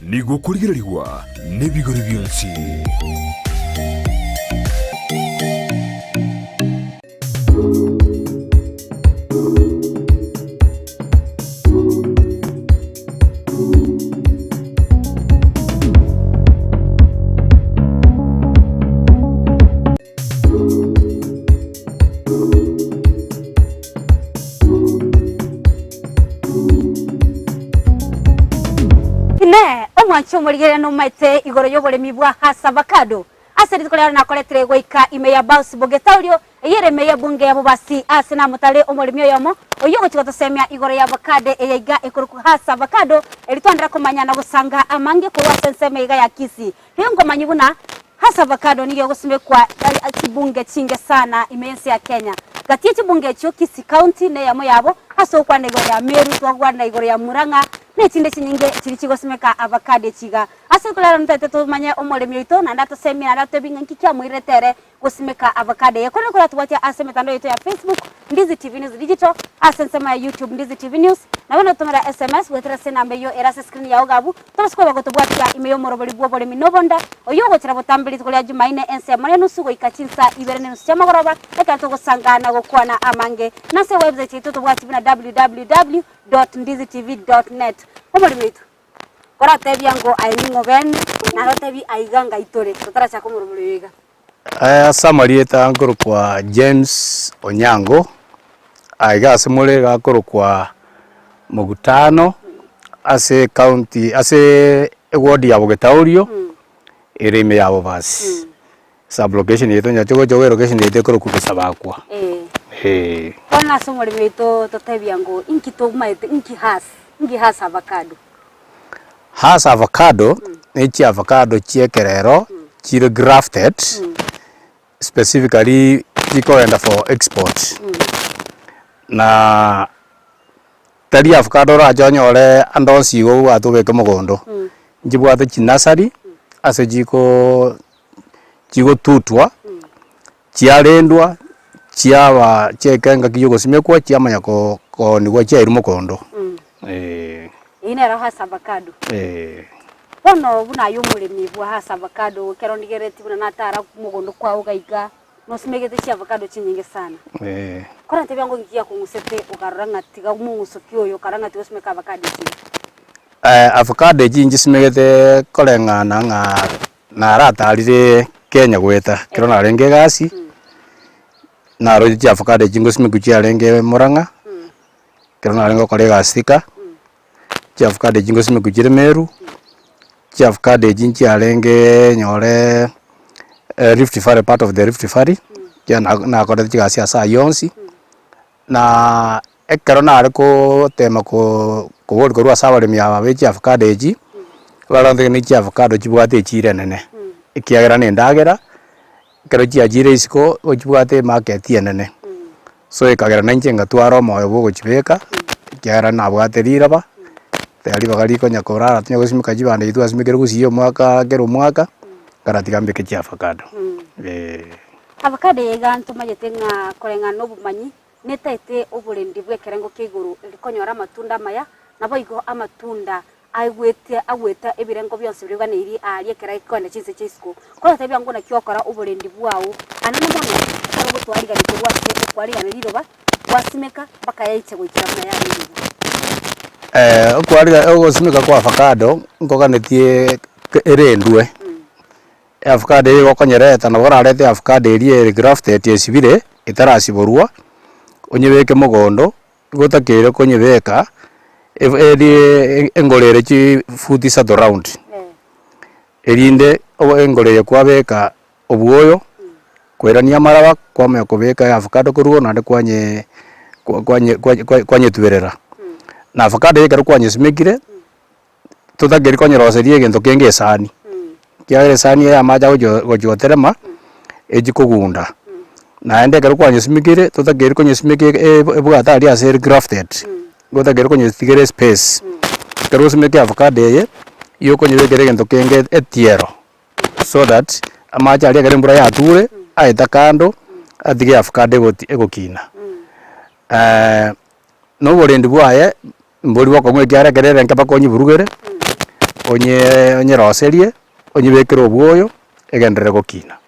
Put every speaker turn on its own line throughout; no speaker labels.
Nigo okorigererigwa nebigori bionsi.
Inee! Omwanchi omorigereria nomaete igoro y'oboremi bwa Hass Avocado? Ase rituko riaro nakoretire goika ime ya Baus Bogetaurio, eyio ere ime y'ebunge ya Bobasi, aase namotare omoremi oyomo, oyio ogochia gotosemia igoro ya avocado eye iga ekorokwa Hass Avocado, erio twandera komanya na gosanga amange korwa ase ensemo iga ya Kisii. Rigo nkomanyie buna Hass Avocado nigo egosimekwa chibunge chinge sana ime y'ense ya Kenya. Gati ye chibunge echio Kisii County neyemo yabo, ase ogokwana igoro ya Meru, twagokwana igoro ya Murang'a, na echinde chinyinge chiria chigosimeka avocado echi iga. Ase rituko ntoete tomanye omoremi oito naende atosemie naende atotebie ng'a nki kiamoirerete ere gosimeka avocado eye. Korende koratobwatie ase emetandao yaito ya Facebook, Ndizi TV News Digital, ase ensemo ya YouTube, Ndizi TV News, nabo notomera SMS goetera ase enamba eyio ere ase screen yao iga abwo, tobase koba gotobwatia ime y'omorobori bw'oboremi na obonda, oyio ogochera botambe rituko ria Jumaine ensemo na enusu goika chinsa ibere na enusu chiamagoroba, ekero togosanga na gokwana amange. Nase ewebsite yaito tobwatie buna www dot ndizitv dot net. Omoremi oito. Koratebia ngo aye ning'o bene, naende otebie aiga ngai tore, totarachaka omoromori oyo iga.
Ase amarieta nkorokwa James Onyango, aiga ase more iga akorokwa Mokutano, ase ecounty ase eward ya Bogetaurio, ere ime ya Bobasi. Sub location yaito onye togocha gocha location yaito ekorokwa Gesabakwa, eh.
Bono ase omoremi oito totebia ngo inki tomaete inki has inki has avocado.
Has avocado ne chiavocado chia ekerero chire grafted specifically chikogenda for export na tari avocado orache onyore ande onsi igo obwate obeke mogondo, nchibwate chinursery ase chikoo chigotutwa Chiarendwa, chiaba chiaika engaki y'ogosimekwa, chiamanya koonigwa chiairwa mokondo.
Ee. Eyio nero Hass avocado.
Ee.
Bono buna aye omoremi bwa Hass avocado, ekero ndigereretie buna natara mogondo kwao iga iga, nosimegete chiavocado chinyinge sana.
Ee.
Korantebia ngo inki giakong'usete okarora ng'a tiga omong'usoki oyo, okarora ng'a tiga osimeke avocado echi iga?
Avocado echi nchisimegete koreng'ana ng'a Naratarire Kenya goeta ekero narenge egasi, naroche chiavocado echi ngosimekwa chiarenge Murang'a, ekero narenge gokora egasi Thika, chiavocado echi ngosimekwa chire Meru, chiavocado echi nchiarenge nyore Rift Valley part of the Rift Valley, ekiagera na nakorete chigasi ase aywo onsi. Na ekero nare koteema ko koboria korwa ase abaremi aba be chiavocado echi, barantebia ne chiavocado chibwate echiro enene, ekiagera na endagera, ekero chiachire isiko nigo chibwate emarket enene. So ekagera na inche ngatwara omoyo bwa ogochibeka, ekiagera nabwate riroba, tari ribaga rikonya korara tonya gosimeka chibando echi twasimekire gusii omwaka kera omwaka, nkaratiga mbeke chiavocado, eh.
Avocado eye iga ntomanyete ng'a koreng'ana nobomanyi netaete oborendi bw'ekerengo kia igoro erio konyora amatunda amaya, naboigo amatunda aigwete agwete ebirengo bionsi biria biganeirie aaria ekero akoenda chinse chia isiko. Korotebia ng'o naki okora oborendi bwao anene mono ekero ogotwarigania korwa ase okwarigania riroba gwasimeka mpaka yaicha goikera buna yarenge iga.
Okwariga ogosimeka kwa avocado nkoganetie erendwe. Eavocado eye igo okonyereta nabo orarete eavocado eria ere grafted esibire etarasiborwa, onyebeke mogondo, igo otakeire konyebeka erie engoro ere chifuti isato round, erinde engoro eye kwabeka obwoyo, kwerania amaraba kwamanya kobeka eavocado korwa igoro naende kwanye kwanye kwanyetuberera. Na avocado eye ekero kwanyesimekire. Totakeri konyeroseria egento kenge esani, ekiagera esani eye amache agochi gochi goterema, echi kogunda. Naende ekero kwanyesimekire, totakeiri konyesimeka ebwate aria ase ere grafted, totakeire konyetigera espace. Ekero osimeke avocado eye, nigo okonyebekera egento kenge etiero, so that amache aria ekero embura yature, aeta kando, atige avocado egoti egokina. Na oborendi bwaye. Mbori bokong'u ekiagera ekero ere enke mpaka onyeburugere. Onye onyeroserie, onyebekere obwoyo, egenderere gokina.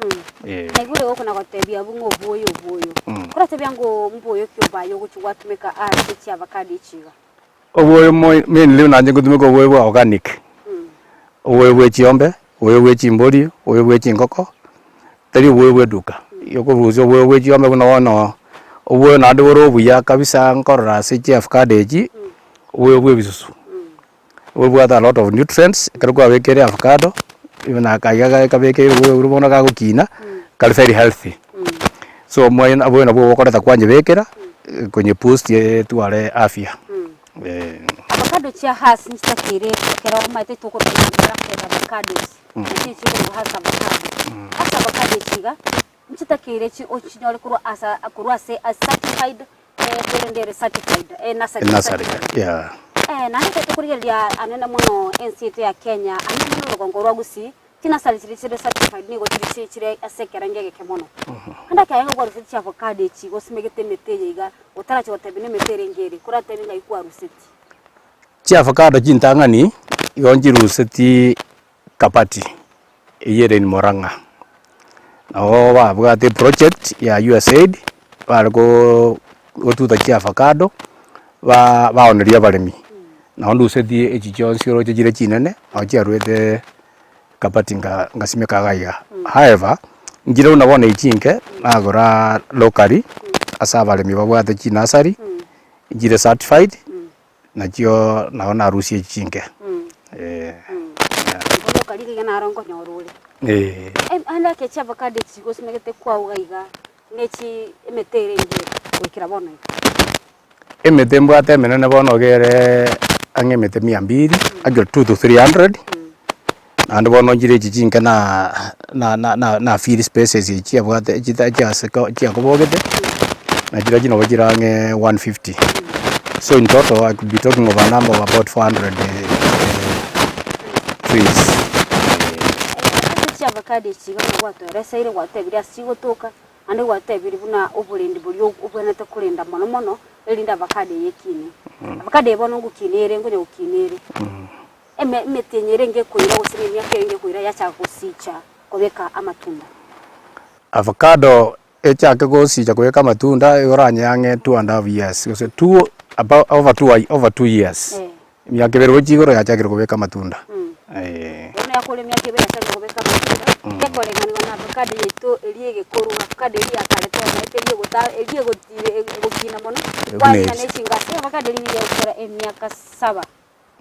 Eh.
Naigure gokona gotebia abwo ng'a obwoyo obwoyo. Koratebia ng'o mbwoyo ki obaye ogochia gwatumeka ase chiavacado echi iga?
Obwoyo moi mainly buna inche ngotumeka obwoyo bwa organic, obwoyo bwe chiombe, obwoyo bwe chimbori, obwoyo bwe chingoko, tari obwoyo bwa eduka. Okorusia obwoyo bwe chiombe buna bono, obwoyo naende bore obuya kabisa nkorora ase chiavacado echi, obwoyo bwa ebisusu. Obwate a lot of nutrients, ekero kwabekeire avocado, even aka iga kabekeirwe oboyo oria bono gagokina, kare very healthy. So omwene oboyo nabwo ogokoreta kwanyebekera, konye boost etware afya eh.
Avocado chia Hass nchitakeire ekero omanyete tokorwa grafted avocados, nachi chikorwa Hass avocado. Ase avocado echi iga, nchitakeire chi ochinyore korwa asa korwa ase certified korende ere certified enursery
Enursery,
certified.
yeah.
Naende ekero tokorigereria anene mono ense yaito ya Kenya, anene mono orogongo rwa Gusii, chinursery chiria chire certified nigo chiri chi chire ase ekerengo egeke mono. Naende ekero iga kwaruseti chiavocado echi gosimegete emete eye iga, otarachi gotebia na emete erenge ere, koratebie ng'ai kwaruseti.
Chiavocado chintang'ani, igo nchiruseti Kabati, eyio ere in Murang'a. Nabo babwate eproject ya USAID, bare go gotuta chiavacado, ba baoneria abaremi. Nabo ndusetie echi chionsi oroche chire chinene, nabo chiaruete Kabati nga ngasimeka iga iga. However, nchire buna bono echi chinke, nagora locally, ase abaremi babwate chinursery, nchire certified. Nachio nabo narusie echi chinke eh.
Bono okarigia iga naro nkonyora ore.
Eh.
Naende ake chiavocado echi gosimegete kwao iga iga, ne chi emete ere engiya ere goikera bono iga.
Emete mbwate emenene bono iga ere ang'e emete mia mbiri, actually two to 300, naende bono nchire echi chinke na na na na fill spaces echi chiabwate chita chiaseka chiakobogete, nachirochio nabo chire ang'e 150. So in total I could be talking of a number of about 400 trees.
Ase chiavocado echi iga buna gwatoereseire gwatebirie ase chigotoka, naende gwatebirie buna oborendi boria obwenerete korenda mono mono, erinde avocado eye ekine. Avocado eye bono ngokina ere nkonya gokina ere. Eme emetienyi erenge ekoira gose na emiaka erenge ekoira yachaka gosicha kobeka amatunda.
Avocado echake gosicha kobeka amatunda igo oranye ang'e two and half years gose two about over two over two years.
Eh.
Emiaka ebere gochia igoro yachakire kobeka amatunda eh.
Bono yakora emiaka ebere yachakire kobeka amatunda, gekoreng'aniwa na avocado yaito eria egekoru, avocado eria ya kare twamaete eria egota eria egotire egokina mono,
Buna
kwarina
eri.
na echingasi, avocado eria nigo egokora emiaka saba.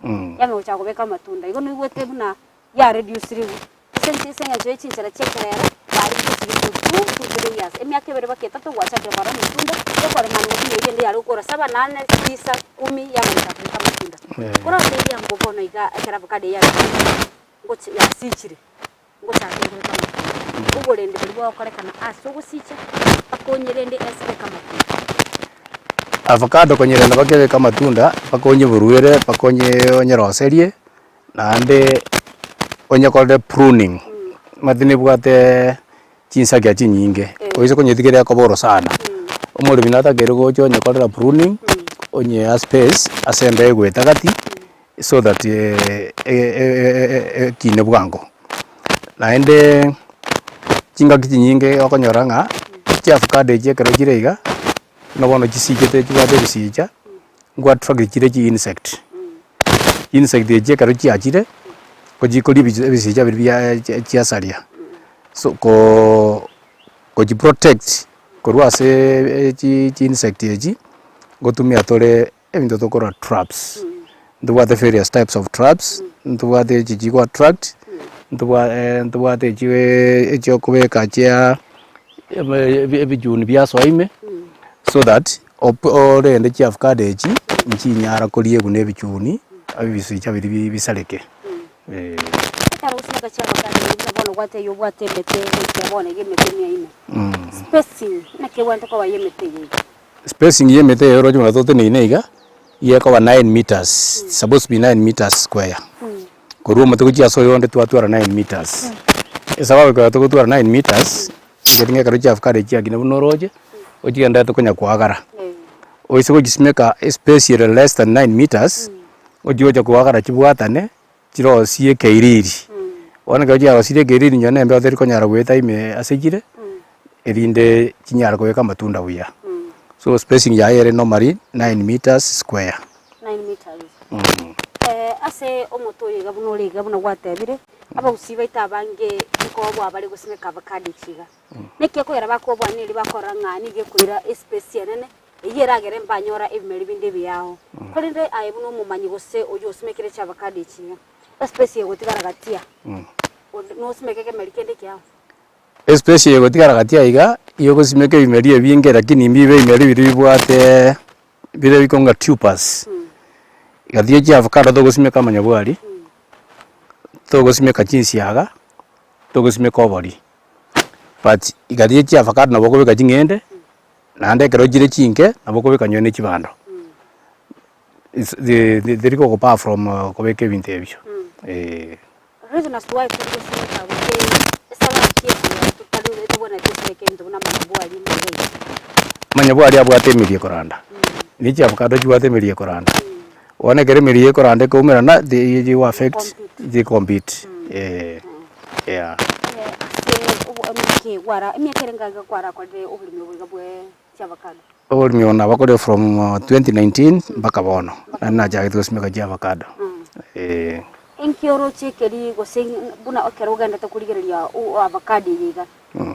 Yame gochaka kobeka amatunda. Igo noigwete buna ya reduciriwe ase ense ase eng'encho ye chinchera chia ekerero barenge gochirisia two to three years. Emiaka ebere mpaka etato gwachakire korora amatunda, ekoreng'ana buna eria ende yare gokora saba, nane, tisa, kumi yamanya gochaka kobeka amatunda. Korende eria bono iga ekero avocado eye yabeire ngochi yasichire, ngochaka ere kobeka amatunda. Oborendi boria bogokorekana ase ogosicha, bakonyerende ase kobeka amatunda.
Avocado konyerenda mpaka ebeke amatunda, mpaka onyeburuere, mpaka onye onyeroserie, naende onyekorere pruning, omanyete nebwate chinsagia chinyinge, oise konyetiga ekoba orosana. Omoremi natakeire gocha onyekorera pruning, onyea space ase ende egoeta gati. So that ekine bwango. Naende chingaki chinyinge okonyora ng'a chiavocado echi ekero chire iga, buna bono chisichete chibwate ebisicha, nko attract chire chi insect. Insect echi ekero chiachire, nko chikoria ebi ebisicha biria bia chiasaria. So koo gochi protect korwa ase chi chinsect echi, ngotumia tore Ebinto tokorora traps, ntobwate various types of traps, ntobwate echi chigo attract, ntobwa ntobwate echi echiokobeka chia ebe ebijuni biasoa ime, so that op orende chiavocado echi nchinyara koriegwa na ebichuni, ebisicha biria bi bisareke eh.
Ekero ogosimeka chiavocado eyi buna bono obwate eywo obwate emete goika bono iga emete mia ime, spacing naki ebwenerete koba ya emete eye iga?
Spacing ya emete eye oroche buna toteneine iga, iga ekoba nine meters, it's supposed to be nine meters square. Korwa omote gochia ase oyonde twatwara nine meters. Esababu ekero togotwara nine meters, nkeri ng'a ekero chiavocado chiakina buna oroche, ochigendererete konya koagara. Oise gochisimeka espace ere less than nine meters, ochi gocha koagara chibwatane. chirosie ekeiriri. Bono ekero chiarosirie ekeiriri nonya na embeo teri konyara goeta ime ase chire, erinde chinyare kobeka amatunda buya. So spacing yaye ere normally 9 meters square.
9 meters. Ase omote oyo iga buna ore iga buna gwatebire, abagusii baito abange nkoboa bare gosimeka avocado echi iga. Naki ekogera bakoboa neri bakorora ng'a nigo ekoira espace enene, eyio eragere mbanyora ebimeri binde ebiao. Korende aye buna omomanyi gose oyio osimekire chiavocado echi iga, espace egotigara gatia, onde nosimeke ekemeri kende ekiao?
Espace egotigara gatia iga, nigo ogosimeka ebimeri ebinge lakini mbibe ebimeri biria bibwate bire bikonga tubers. Gati ya chiavocado togosimeka amanyabwari, togosimeka chinsiaga, togosimeka obori. But gati ya chiavocado nabo okobeka ching'ende, naende ekero chire chinke, nabo okobeka nonye na chibando. Is the teri kogobar from kobeka ebinto ebio, eh.
Reason as to why tari gosimeka gose esababu ki ekogera totari tobwenereti gosimeka ebinto buna amanyabwari amaiga iga?
Amanyabwari abwate emeri ekoranda, ne chiavocado chibwate emeri ekoranda. Bono ekero emeri ekoranda ekoumerana they they affect they compete eh, yeah.
Ase obo emiaka egwara emiaka ere enga iga kwarakorire oboremi obo iga bwe chiavocado?
Oboremi obo nabokorire from 2019 mpaka bono, naende nachagete gosimeka chiavocado, eh.
Inki oroche ekeri gose buna ekero ogendete korigereria avocado eye iga,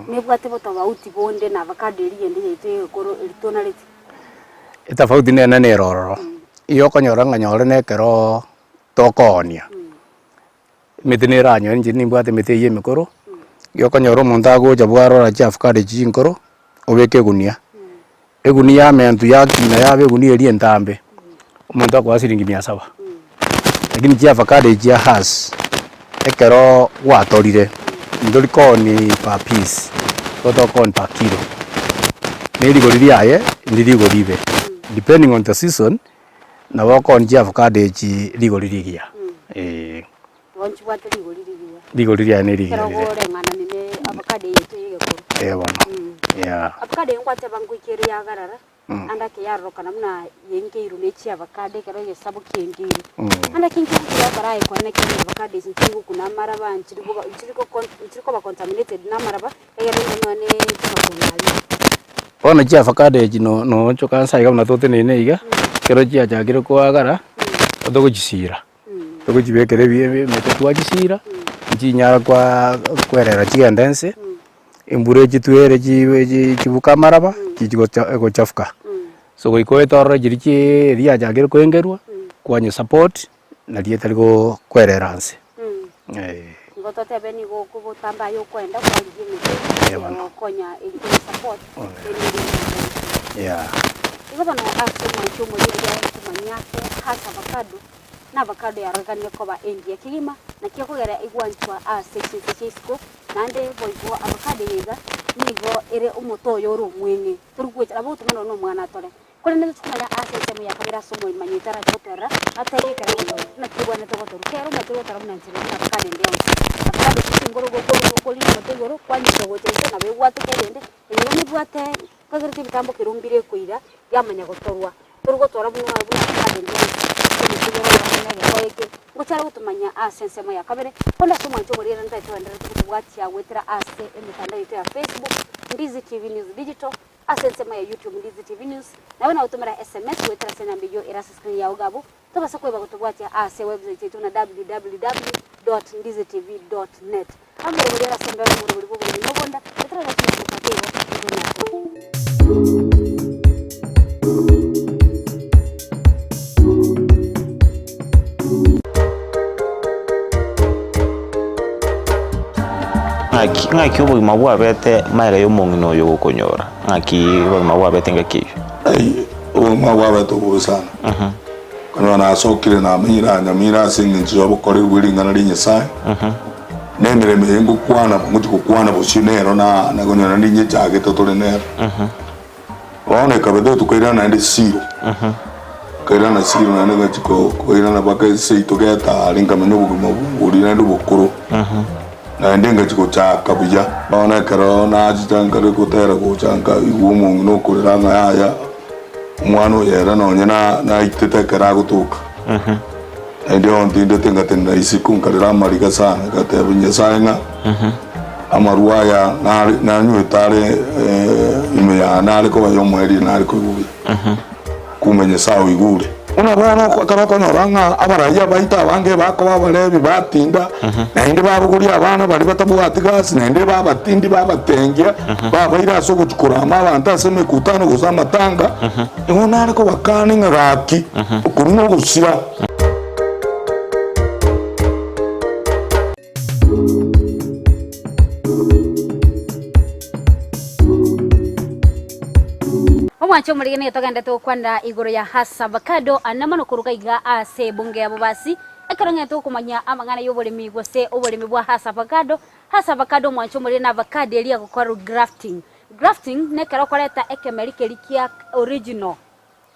nebwate botofauti bonde na avocado eria yende yaito egekoro eria tonareti?
Etofauti nene nere ororo, igo okonyora ng'a nyore na ekeroo tokoonia, emete neranyore inche nimbwate emete eywo emekoro, igo okonyora omonto agocha bwarora chiavocado echi chinkoro, obeke egunia, egunia yamentu yakina yaba egunia eria entambe, omonto akoa siringi mia saba. Lakini chiavocado echi chia hass, ekeroo gwatorire, ntori kooni per piece, igo tokooni per kilo, na erigori riaye ndiri rigori ribe, depending on the season, nabo okooni chiavocado echi rigori rigiya, eh.
Igo nchibwate rigori rigiya.
Rigori riaye nerigiya
Ekero
rire.
okoreng'anani ne avocado eye yaito ya egekoro.
Eh bono, yeah.
Avocado eye ngwateba ngoika ere yagarara, ande ake yarorokana buna yenkeirwe ne chiavocado ekero egesabo kienkeirwe. Ande ake inki gekogera aye kore naki buna avocado echi nchiri gokuna amaraba, nchiri koba nchiri goko nchiri koba contaminated na amaraba, egere onye nonye chigakuna aria.
Bono chiavocado echi no noochoka nsa iga buna toteneine iga, ekero chiachakire koagara, togochisira. Togochibekera ebi ebi emete twachisira, nchinyara kwaa kwerera chigende nse, embura echitwere chibe chi chibuke amaraba, chichi gocha gochafuka. So goika oetorore chiria chiiii eria yachakire koengerwa, kwanye support, naria etari go kwerera nse, eh.
Igo totebe nigo okobotamba aye okoenda kwarigia emete
Eh, bono.
gokonya support erinde
Yeah.
Igo bono ase omwancho omoriri aye nkomanyia ase has avocado na avocado yarorekanire koba engiya kegima, naki ekogera egwanchwa ase chinse chia isiko, naende boigo avocado eye iga nigo ere omote oyo ore omweng'e, tori gocha nabo ogotoma nonye na omwana atore. Korende tochi komanya ase ensemo ya kabere ase omoimanyi oito arache gotorora, atebie ekero agotorwa, naki obwenerete gotorwa. Kera omote ogotora buna enchera buna avocado ende yonsi. Avocado chingoro okorina omote igoro, kwanyita gocha inse nabo egwateka eyende, eye iga nebwate Kagerete ebitambo kera ombire ekoira, yamanya gotorwa. Tori gotora buna buna avocado ende yonsi, emete igoro buna egekoe eke, ngochare gotomanya ase ensemo ya kabere, korende ase omwancho omorere ntaete oendererete gotobwatia goetera ase emetandao yaito ya Facebook, Ndizi TV News Digital, ase ensemo ya YouTube Ndizi TV News, naende nagotomera SMS goetera ase enamba eyio ere ase screen yao iga abwo, tobasa koeba gotobwatia ase website yaito buna www dot ndizitv dot net. Amorobori ore ase embeo nomorobori bw'oboremi na obonda, etorore chinchera igo tonate.
Ng'aki ng'aki obogima bwabete magega y'omong'ina oyo gokonyora? Ng'aki obogima bwabete engaki eyio?
Ai, obogima bwabete obobe sana. Konyora nasokire namenyire aa Nyamira ase engencho y'obokoreri bwe ring'ana ria Nyasae, na emeremo eye ngokwana ngochia gokwana bosio nero na na konyora ninyechagete tore nero. Bono ekabete tokairana naende Siro, nkairana Siro naende ngachia ko koirana mpaka seito Getare nkamenya obogima boria naende obokoro, naende ngachia gochaka buya. Bono ekero nachicha nkare gotera gocha nkaigwa omong'ina okorera ng'a yaya. Omwana oyo ere nonye naitete ekero agotoka. Naende ontindete ngatenena isiko nkarera amariga sana, ngatebia Nyasae ng'a amarwa aya nare nanywete are ime yane are koba y'omoerio nare koigwa buya. Kumbe Nyasae oigure. Buna bono ekero okonyora ng'a abaraia baito abange bakoba abarebi batinda, naende babogoria abana baria batabwati gasi, naende babatindi babatengia, babaira ase ogochia korama abanto ase emekutano gose amatanga, nigo nare kobakania ng'a gaki, okorwa nogosira.
Omwanche omorige nigo togendete gokwanera igoro ya Hass Avocado ane mono koruga iga ase ebunge ya Bobasi ekero ng'ente gokomanya amang'ana y'oboremi gose oboremi bwa Hass Avocado. Hass Avocado omwanche omorige na avocado eria egokorwa grafting. Grafting nekero okoreta ekemeri keria kia original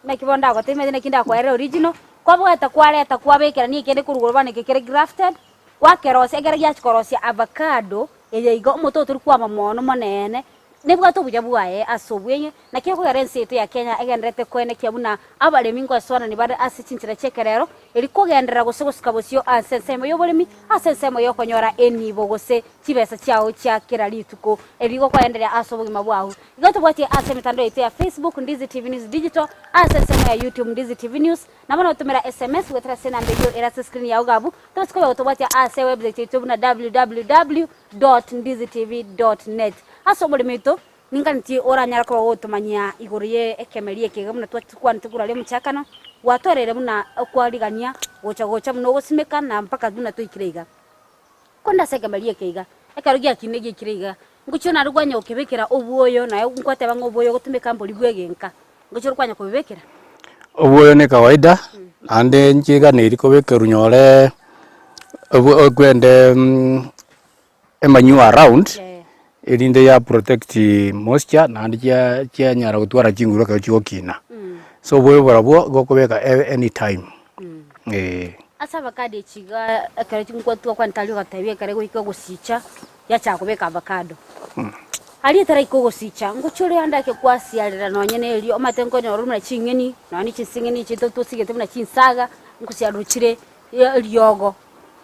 Naki bono ndagotebi, naki ndakoerere original, kwabwata kwareta kwabekerania ekende korwa igoro bono eke kere grafted, gwakerosia ekere giachia korosia avocado eye iga omote oyo tori kwama mono moneene, nebwate obuya bwaye ase obweng'e, naki ekogera ense yaito ya Kenya egendererete koenekia buna abaremi ngoesoanani bare ase chinchera chia ekerero, eri kogenderera gose gosuka bosio ase ensemo ya oboremi, ase ensemo ya okonyora enibo gose chibesa chiao chia kera rituko, eri gokoenderea ase obogima bwao. Igo tobwatie ase emetandao yaito ya Facebook, Ndizi TV News Digital, ase ensemo ya YouTube, Ndizi TV News, nabo nogotomera SMS goetera ase enamba eyio ere ase escreen yao iga abwo, tobase koba gotobwatia ase ewebsite yaito buna www dot ndizitv dot net. Ase omoremo oito, ninganetie oranyare koba gotomanyia igoro ye ekemeri eke iga buna twakwanete korwa aria omochakano, gwatoreire buna okwarigania gocha gocha buna ogosimeka na mpaka buna toikire iga. Korende ase ekemeri eke iga, ekero giakinire giaikire iga, ngochia naende kwanya gokebekera obwoyo naye nkwateba ng'a obwoyo ogotumeka mbori bwegenka, ngochia ore kwanya kobibekera?
Obwoyo ne kawaida, naende nchiganeri kobekerwa nyore obwo okwende emanure around, erinde ya protect moisture naende chia chianyara gotwara chinguru ekero chigokina. So obwoyo barabwo igo okobeka anytime, eh.
Ase avocado echi iga ekero chingwatwa kwantari ogatebia ekero egoika ogosicha, yachaka kobeka avocado. Aria etaraika ogosicha, ngochia ore ande ake kwasiarera nonye na erio, omanyete nkonyora buna ching'eni, nonye na chinsing'eni echi tosigete buna chinsaga, nkosiarerwa chire eriogo,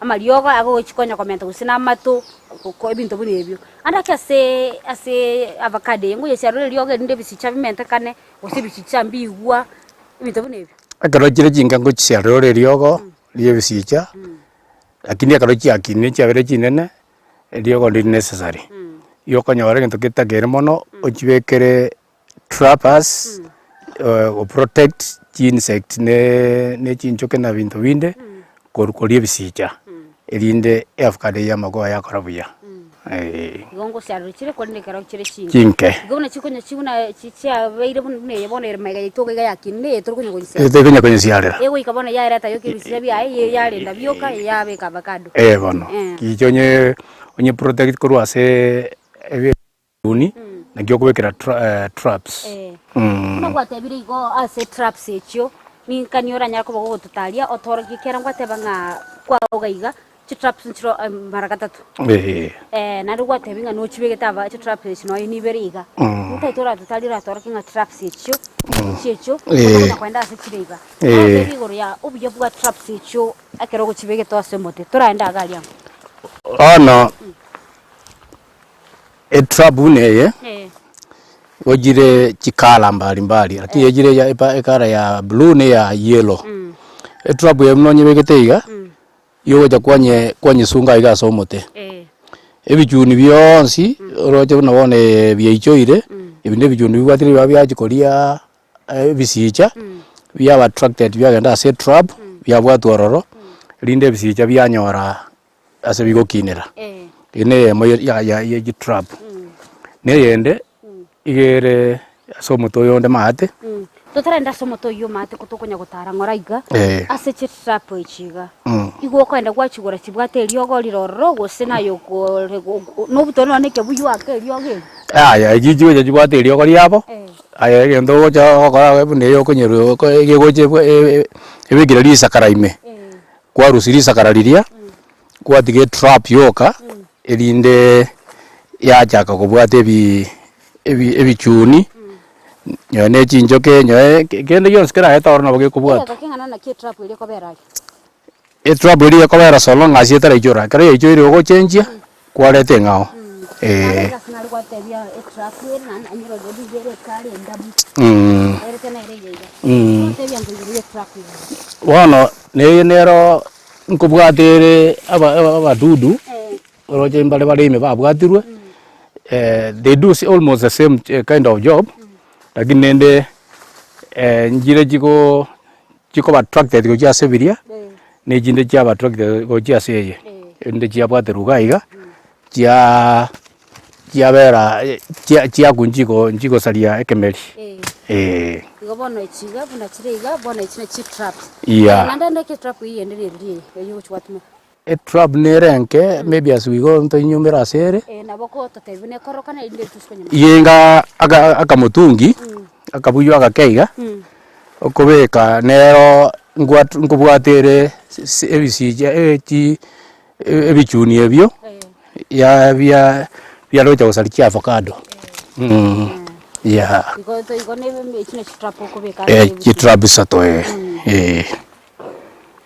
amariogo agochi konya komenta gose na amato, ko ebinto buna ebio. Ande ake aseee ase avocado eye, ngoyesiarera eriogo erinde ebisicha bimentekane, gose ebisicha mbigwa, ebinto buna ebio.
Ekero chire chinke ngochisiarera ore eriogo ria ebisicha, lakini ekero chiakinire chiabeire chinene, eriogo ndiri necessary. Igo okonyora egento getakeire mono, ochibekere trappers go protect chinsect ne ne chinchoke na binto binde, korwa koria ebisicha, erinde eavocado eye amagogo yakora buya, eh.
Igo ngosiarerwa chire korende ekero chire chinke.
Chinke.
Igo buna chikonya chi buna chi chiabeire buna buna eye bono ere magega yaito iga iga yakinire eye tore konya koyesiarera.
Eye tokonya koyesiarera.
Egoika bono yareta yoka ebisicha biaye, eye yarenda bioka, eye yabeka avocado.
Eh bono,
Eh.
gicha onye onye protect korwa ase ebi. Uni, naki okobekera traps.
Buna gwatebire igo ase traps echio, ninkani oranyare koba gogototaria otorokie ekiagera ngwateba ng'a kwaoga iga, chitraps nchiro mara gatato. Naende gwatebia ng'a nochibegete aba chitraps echi nonya nibere iga. Ntaete oratotarie oratorokie ng'a traps echio, echi echio, okonya koenda ase chire iga. Gwatebia igoro ya obuya bwa traps echio ekero ogochibegete ase omote, toraende iga aria amo.
Bono. Etrap buna eye, nigo chire chikala mbali mbali, lakini echire ya epa ekala ya blue na eya yellow. Etrap eye buna onyebegete iga, igo ogocha kwanye kwanyesunga iga ase omote. Ebichuni bionsi, oroche buna bono biaichoire, ebi na ebichuni bibwatire biba biachia koriaa ebisicha, biaba attracted biagenda ase etrap, biabwatwa ororo, rinde ebisicha bianyora ase bigokinera, eye na eyemo ya ya ya chitrap. Na eyende, iga ere ase omote oyo onde maate.
Totarenda ase omote oyio maate ko tokonya gotara ng'ora iga,
Eh.
ase chitrap echi iga, igo okoenda gwachigora chibwate eriogo rire ororo gose naye okore nobutore nonye na ekebuyu ake eriogo eri.
Yaya echi chigocha chibwate eriogo riabo, aye egento ogocha gokora buna eye okonyerwa oko egegocha ebwe ebekire risakara ime. Kwarusia risakara riria, kwatiga etrap yoka, erinde yachaka kobwata ebi ebi ebichuni, nonye na echinchoke nonye kende gionsi keraete ororo nabo gekobwatwa.
Egeka keng'ana naki etrap eria ekobera aria?
Etrap eria ekobera so long as etaraichora, ekero yaichoire ogochenchia, kwareta eng'ao eh. Bono neye nero nkobwata ere aba abadudu, oroche mbare bare ime babwatirwe, they do almost the same kind of job, lakini rende nchire chigo chikoba attracted gochia ase biria, na echinde chiaba attracted gochia ase eye, erinde chiabwaterwa iga iga, chiaa chiabera chia chiakwa nchiko nchigosaria ekemeri eh.
Igo bono echi iga buna chire iga, bono echi nachi chitraps.
Yeah.
Naende ande eketrap eywo eyende neri eye, eywo ogochi gwatumeka.
Etrap nere enke, maybe as we go ntoinyomere ase ere.
Eh, nabo ogototebia buna ekorokana erinde rituko nyuma.
Yenga aka akamotungi, akabuyu agake iga, okobeka nero ngwat nkobwata ere si ebisicha echi ebichuni ebio, ya bia biarocha gosaria chiavocado yeah.
Igo igo na echi nachi chitrap okobeka ase
Eh,
ebisicha.
chitrap isato eh, eh.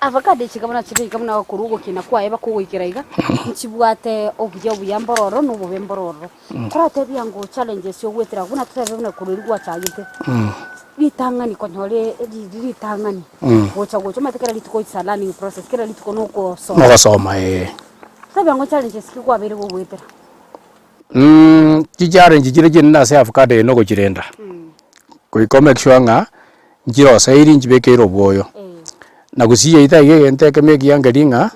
Avocado echi iga buna chire iga buna korwa ogokina kwaye baka ogoikera iga, nchibwate obuya obuya mbororo na obobe mbororo. Toratebia ngo challenges ogwetera buna totebe buna korwa erio gwachagete, ritang'ani konyora riri ritang'ani, gocha gocha omanyete kera rituko it's a learning process, kera rituko na okosoma.
Nogosoma eh.
Totebia ngo challenges ki kwabeire gogoetera?
Chichallenge chire chinene ase avocado eye nogochirenda, goika o make sure ng'a nchiroseiri nchibekeire obwoyo, na gusii yaito iga egento ekemo ekiya nkeri ng'a,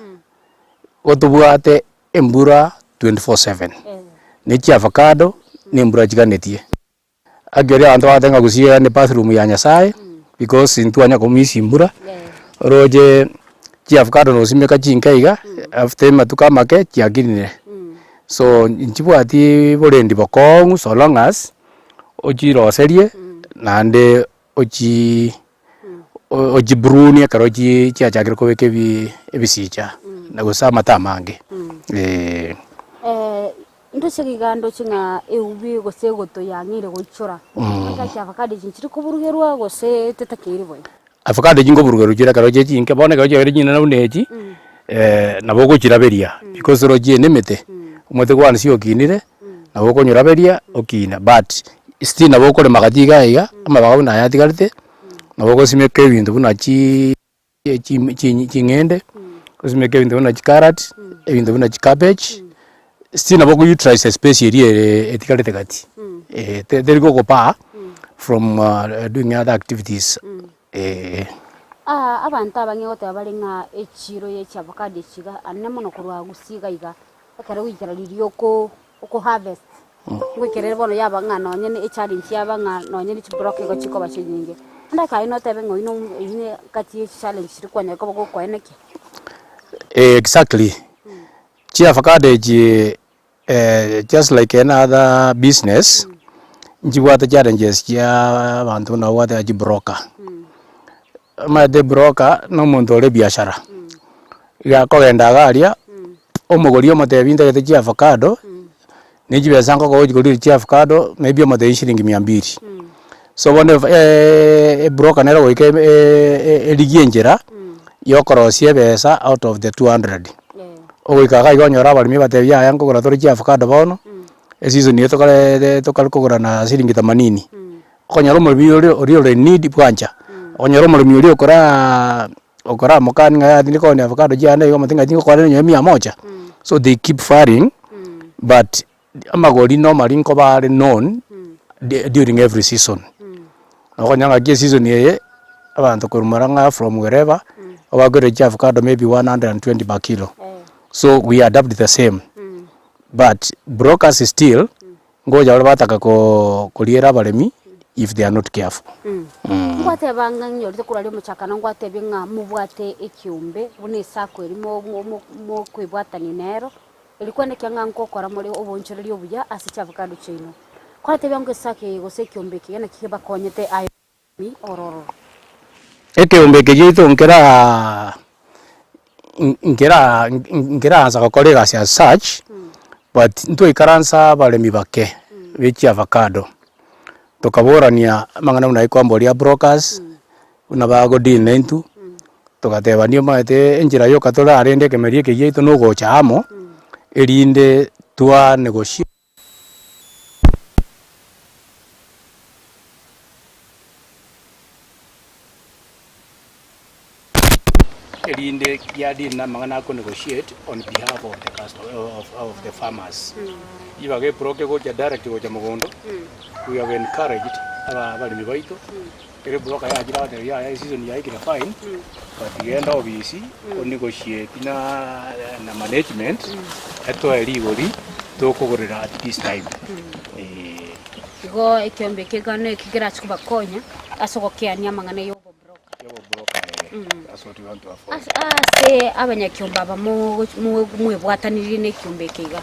gotobwate embura 24/7, ne chiavocado na embura chiganetie. Ekero abanto bagoteba ng'a gusii iga ne bathroom ya Nyasaye, because ntwanya komisia embura, oroche chiavocado nosimeka chinke iga, after amatuko amake chiakinire. So nchibwati borendi bokong'u so long as ochiroserie naende ochi ochiprune ekero chi chiachakire kobeka ebi ebisicha na gose amato amange eh.
Ndoche iga ndoche ng'a eubi gose egoto yang'eire goichora. Engaki avocado echi nchiri koburugerwa gose tetakeiri boigo?
Avocado echi nkoburugerwa chire ekero chie chinke, bono ekero chiabeire chinene buna echi, nabo ogochiraberia because oroche eye nemete, omote kwansi okinire, nabo okonyoraberia okina but still nabo okorema gati iga iga, amabaga buna aya atigarete, nabo ogosimeka ebinto buna chiiii. Ching'ende, osimeke ebinto buna chicarrot, ebinto buna chicabbage, still nabo oko utilize espace eria ere etigarete gati, teri gokobaa from doing other activities eh.
Abanto abange goteba bare ng'a echiro ye chiavocado echi iga anene mono korwa Gusii iga iga, ekero goikera riria oko oko harvest, Ngoikera ere bono yaba ng'a nonye ne echallenge yaba ng'a nonye ne chiblock igo chikoba chinyinge. Naende akaye notebe ng'a oyio no eyio ne gati ye chichallenge chiria kwanyara koba gokoenekia.
Exactly, chiavocado echi just like any other business, nchibwate challenges chia abanto buna babwate chibroker. Omanyete ebroker na omonto ore ebiashara, iga akogenda iga aria, omogori omotebi ntagete chiavocado, ne chibesa nkokoa ochi korire chiavocado, maybe omotebi shilingi mia mbili. So bono ebroker nere ogoika erigie enchera, ya okorosia ebesa out of the 200. Ogoika iga iga onyore abaremi obatebi yaya nkogora tore chiavocado bono, eseason eye tokare tokare kogora na shilingi themanini. Okonyora omoremi oria oria ore in need bwancha, okonyora omoremi oria okoraa okoramokani ng'a yaya tindi koonia avocado chiane iga omote ng'a tingokora nonye mia moja, so they keep firing but amagori normally nkoba are known during every season. Okonyora ng'aki eseason eye, abanto korwa Murang'a from wherever, obakorire chiavocado maybe 120 per kilo, so we adapt the same, but brokers still. Ngocha bare bataka koriera abaremi if they are not careful.
Ngwateba ng'a nyorete korwa aria omochakano ngwatebie ng'a mobwate ekiombe buna esako eria mokoebwatania nero, erio kwenekia ng'a nkokora more oboonchoreria obuya ase chiavocado chiaino. Kwatebia ng'a esako eye gose ekiombe eke naki kebakonyete aye omoremi ororo.
Ekeombe eke giaito nkeraa nkeraa nkeraansa gokora egasi as such, but ntwaikaransa abaremi bake be chiavacado, tokaborania amang'ana buna aye kwamboria brokers, buna bago deal naintwe. Togatebania omanyete enchera yoka torarende ekemeria eke giaito na ogocha amo, erinde twa negotiate. Erinde kiadeal na amang'ana a konegotiate on behalf of the customer of the farmers. Ribaga ebroker egocha direct gocha mogondo, we have encouraged aba abaremi baito, ekero ebroker yachire agotebi yaya eseason yaikire fine, but genda obisi onegotiate na na management, etoe rigori tokogorera at this time eh.
Igo ekeombe eke iga neki kerache kobakonya ase ogokeania amang'ana ya obobroka. Ase abanyakiombe aba mwebwatanirie na ekiombe eke iga,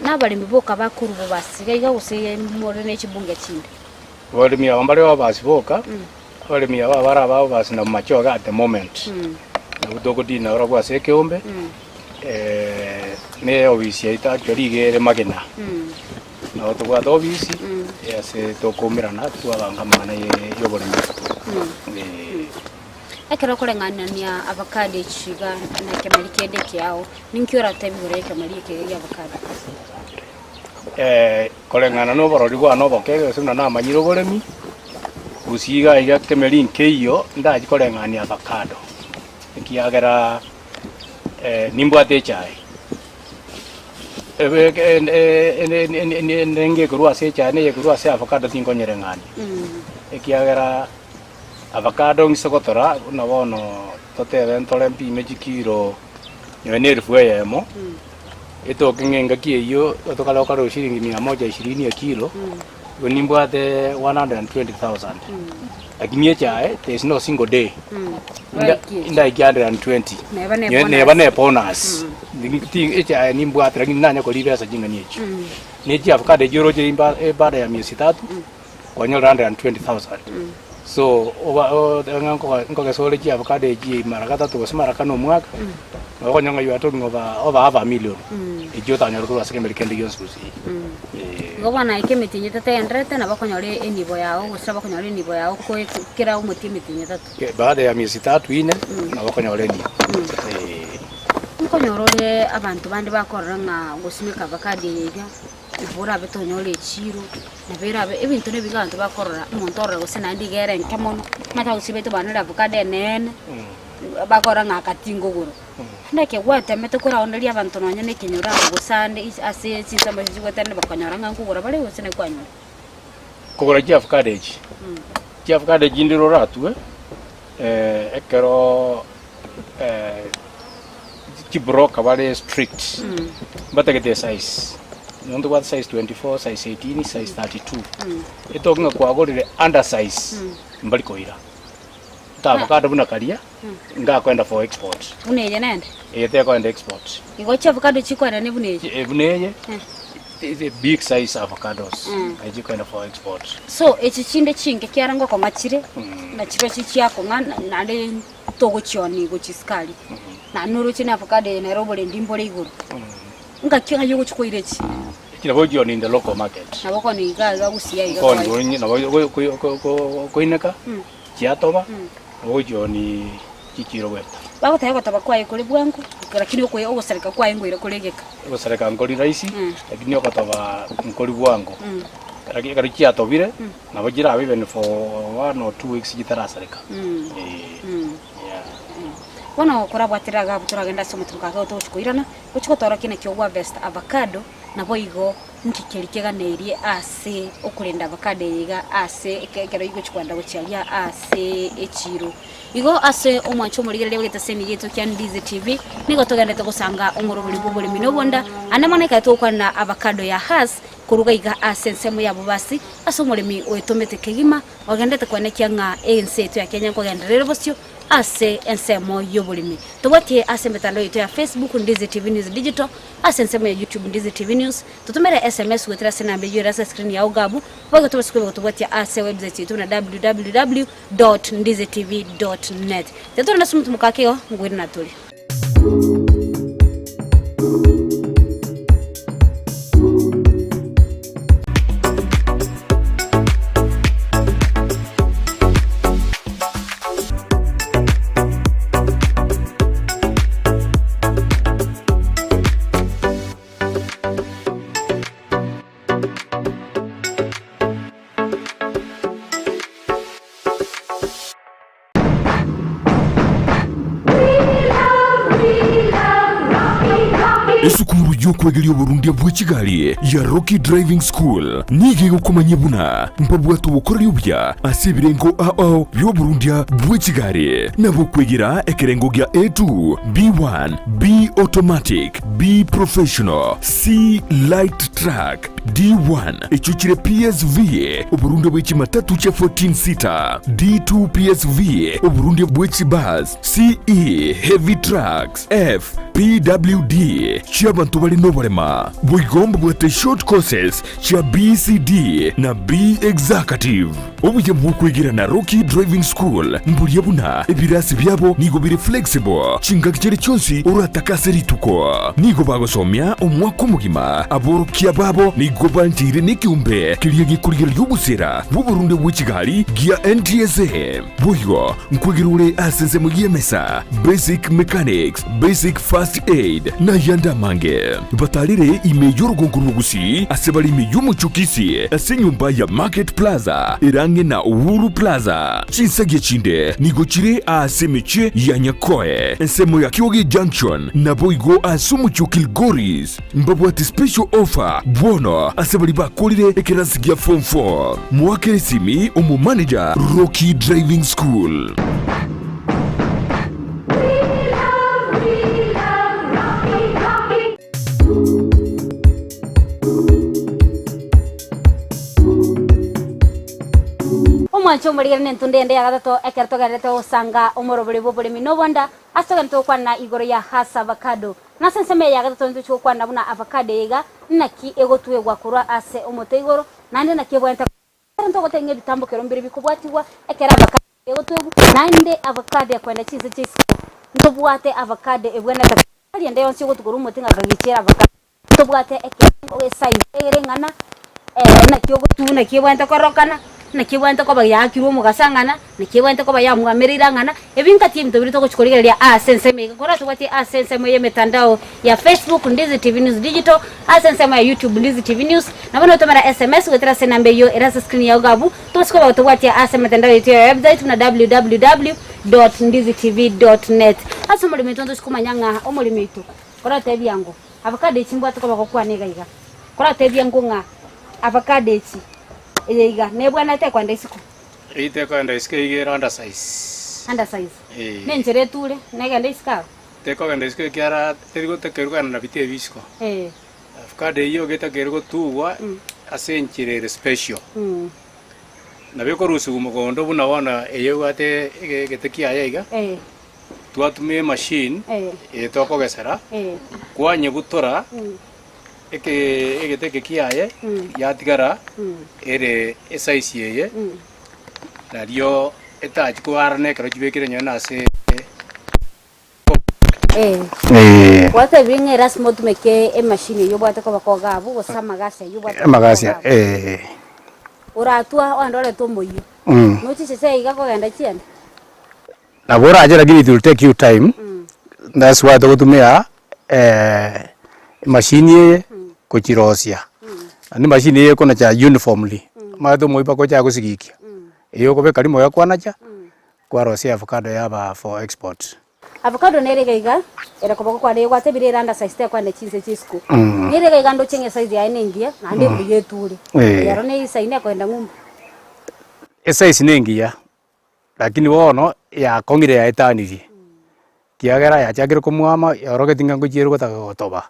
na abaremi boka bakorwa bobasi iga iga gose more ne chibunge chinde?
Abaremi aba mbare bobasi boka, abaremi aba bare ababasi na machoge at the moment, nabwo togodina barabwo ase ekeombe, na eofisi yaito actually iga ere Magena. Nabo tobwate ofisi ase tokoumerana twabanga amang'ana y'oboremi.
Ekero okoreng'anania avocado echi iga na ekemeri kende ekiao, ninki oratebe igoro y'ekemeri eke gia avocado?
Koreng'ana na oborori bwane oboke gose buna namanyire oboremi, gusii iga iga ekemeri nkeiyo ndachie koreng'ania avocado, ekiagera nimbwate echae. Nenge ekorwa ase echae na eyekorwa ase avocado tinkonyereng'ania, ekiagera avocado ng'ise gotora buna bono totebe ntore mpime chikiro nonye na elfu eyemo, etoke ng'a engaki eywo tokare okare shilingi mia moja ishirini ekilo, igo nimbwate 120,000. Lakini echae there is no single day ndaikie 120
Neba ne
neba
bonus.
ne bonus Ti- echae nimbwate lakini nanya koria besa ching'ani echio. Ne chiavocado echio oroche imba baada ya miezi tatu kwanyora 120,000 so oba o ng'a nkoga nkogesa ore chiavocado echi mara gatato gose mara kane omwaka, nabo okonyora ng'a you are talking of over half a million echio otanyore korwa ase ekemeri kende gionsi gusii. Eh.
Igo bono aye kemetienyi etato egendererete nabo okonyora enibo yao gose nabo okonyora enibo yao koe kera omotie emetienyi etato.
Baada ya miezi tatu ine nabo okonyora enibo. Eh.
Nkonyora ore abanto bande bakorora ng'a gosimeka avocado eye iga, nabo orabe tonyore echiro, nabo erabe ebinto na ebiga abanto bakorora, omonto orore gose naende iga ere enke mono, omanyete abagusii baito banore avocado eneene, bakorora ng'a aka tingogora. Naende ekero gwatemete koraoneria abanto nonye na ekenyoro amo gose ande ase chinsemo echio chigoetania bakonyora ng'a nkogora bare gose naki kwanyora.
Kogora chiavocado echi, chiavocado echi ndire oratwe ekero chibroker bare strict, mbatagete esize, nonye tobwate size 24, size 18, size 32, etoke ng'a kwagorire under size, mbari koira. Ata avocado buna karia, ngakoenda for export.
Buna eye nende?
Eye tekoenda export.
Igo chiavocado chikoenda ne buna eye?
Buna eye, big size avocados, naye chikoenda for export.
So echi chinde chinke kiara ngokong'a chire, na chirochio chiakong'a naende togochionia gochia isiko aria. Naende noroche na avocado eye nere oborendi mbore igoro. Ngaki ng'ai ogochia koira echi?
Echi nabo ogochionia in the local market.
Nabo okoonia iga iga gusii aiga
Okoonia
kwaye.
onye nabo okoineka, chiatoba, nabo ogochionia chichiro goeta.
Bagoteba ogotoba kwaye kore bwango, lakini okoe ogosareka kwaye ngoira kore egeka.
Ogosareka nkori rahisi, lakini ogotoba nkori bwango. Lakini ekero chiatobire, nabo chirabe even for one or two weeks chitarasareka. Eh, yeah.
Bono korabwatire iga abwo toragende ase omotuko ake togochia koirana, gochia gotorokia naki ogoharvest avocado, naboigo nki keria keganeirie ase okorenda avocado eye iga ase ekero igochia kogenda gochia aria ase echiro. Igo ase omwancho omorigereria bw'egeteseni giaito kia Ndizi TV, nigo togenderete gosanga omorobori bw'oboremi na obonda, ande mono ekero togokwana avocado ya Hass koruga iga ase ensemo ya Bobasi, ase omoremi oetomete kegima, ogenderete koenekia ng'a ense yaito ya Kenya nkogenderera ere bosio ase ensemo y'oboremi. Tobwatie ase emetandao yaito ya Facebook, Ndizi TV News Digital, ase ensemo ya YouTube, Ndizi TV News, totomere SMS goetera ase enamba eyio ere ase escreen yao iga abwo, boigo tobase koba gotobwatia ase website yaito buna www dot ndizitv dot net. Tiga tore nase omotumo kake igo, ngwere natore.
Esukuru y'okwegeria oborundia bwe chigari ya Rocky Driving School nigo egokomanyia buna mbabwate obokoreri obuya ase ebirengo ao bi'oborundia bwe chigari, nabo okwegera ekerengo gia A2, B1, B Automatic, B Professional, C Light Truck, D1 echio chire PSV, oborundia bwe chimatatu chia 14 seater, D2 PSV, oborundia bwe chibus, CE Heavy Trucks, F PWD chi'abanto bare noborema. Boigo mbabwate short courses chia BCD na B Executive. Obuya bw'okwegera na Rocky Driving School mboria buna ebirasi biabo nigo bire flexible chingaki chiria chionsi oratake ase rituko. Nigo bagosomia omwaka omogima. Aborokia babo nigo bancheire nekeombe keria gekorigereria obosera bw'oborunde bwe chigari gia NTSA. Boigo nkwegera ore ase ensemo y'emesa, basic mechanics, basic first aid, na ayande amange. Batarere ime y'orogongo rw'Ogusii ase bare ime y'omochie o Kisii ase enyomba ya Market Plaza ere ang'e na Uhuru Plaza. Chinsagia chinde nigo chire aase emechie ya Nyakoe, ensemo ya Kioge Junction, naboigo ase omochie o Kilgoris. Mbabwate special offer bono ase baria bakorire ekerasi gia form 4. Moakere esimi omomanager Rocky Driving School.
Omwancho omorigere nentunda ende ya gatato ekero togenderete gosanga omorobori bw'oboremi na obonda ase togenderete gokwana igoro ya Hass avocado. Na ase ensemo eye ya gatato ntochie gokwana buna avocado eye iga naki egotwegwa korwa ase omote igoro naende naki ebwenerete Ekero ntogoteba ng'a ebitambokero mbire bikobwatigwa ekero avocado egotwegwa, naende avocado ekoenda chinse chia isiko, ntobwate avocado ebwenerete tari ende yonsi ogotukorwa omote ng'a kagichiere avocado, ntobwate ekerengo esize ere eng'ana naki ogotu naki ebwenerete kororokana, naki ebwenerete koba yaakirwe omogaso ang'ana, naki ebwenerete koba yamwamereire ang'ana, ebi ngati ebinto biria togochi korigereria ase ensemo eye. Kore tobwati ase ensemo y'emetandao ya Facebook, Ndizi TV News Digital, ase ensemo ya YouTube, Ndizi TV News, nabo notomera SMS goetera ase enamba eyio ere ase screen yao iga abwo, tobase koba gotobwatia ase emetandao yaito ya website buna www dot ndizitv dot net. Ase omoremi oito ntochi komanya ng'a omoremi oito koratebia ngo avocado echi mbwate koba gokwana iga iga, koratebia ngo ng'a avocado echi eye iga nebwenerete ekoenda isiko.
Eyio tekoenda isiko eyio ere undersize.
Undersize.
Eeh.
Nenchera eture negende isiko abwo.
Tekogenda isiko ekiara teri gotakeirwe kogenda na bite ebi isiko.
Eeh.
Avocado eyio iga etakeirwe gotugwa ase enchera ere special. Nabo ekorusigwa mogondo buna bono eye ebwate egete kiaye iga,
Eeh.
twatumia emachine
Eeh.
eye tokogesera,
Eeh.
kwanyebutora eke egete eke kiaye yatigara ere esize eye, nario etachi koarana ekero chibekire nonye na ase
Eh. Gwatebire ng'a erasima otumeke emachine eyio obwate koba koga abwo gose amagasi ayio obwate koba
Amagasi
koga abwo.
eh.
Oratwa ogende orete omoyio. Nochiche iga kogenda chiende.
Nabo orache lakini it will take you time, that's why togotumia emachine eye kochirosia. Naende emachine eye ekonacha uniformly, omanyete omoyio mpaka ochake gosigikia, eywo okobeka rimo yakwanacha, kwarosia avocado yaba for export.
Avocado nere iga iga ere koboko kwane gwatebire ere under size tekwenda chinse chia isiko. Nere iga iga ndoche ng'a esize yaye nengiya naende mbuya eture. Ero ne isaine ekoenda ng'umbu.
Esize nengiya. Lakini bono yakong'ire yaetanirie, ekiagera yachakire komwama yaorogeti ng'a ngochia ere gotaka gotoba.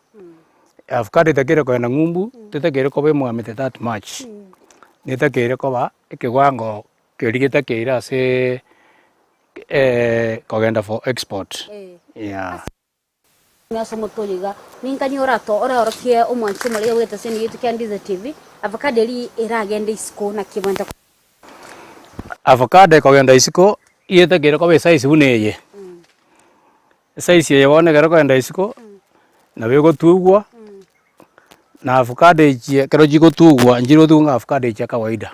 Avocado etakeire kogenda ng'umbu, tetakeire koba emwamete that much, netakeire koba ekewango keria getakeire aseee kogenda for export yeah.
Ase omote oyo iga, ninkanie orato oraorokie omwanchi omorege bw'egeteseni giaito kia Ndize TV, avocado eria eragende isiko naki ebwenerete koba.
Avocado ekogenda isiko, iyetakeire koba esize buna eye, esize eye bono ekero ekogenda isiko, nabo egotugwa, na avocado echi ekero chigotugwa nchirotugwa ng'a avocado echi chia kawaida.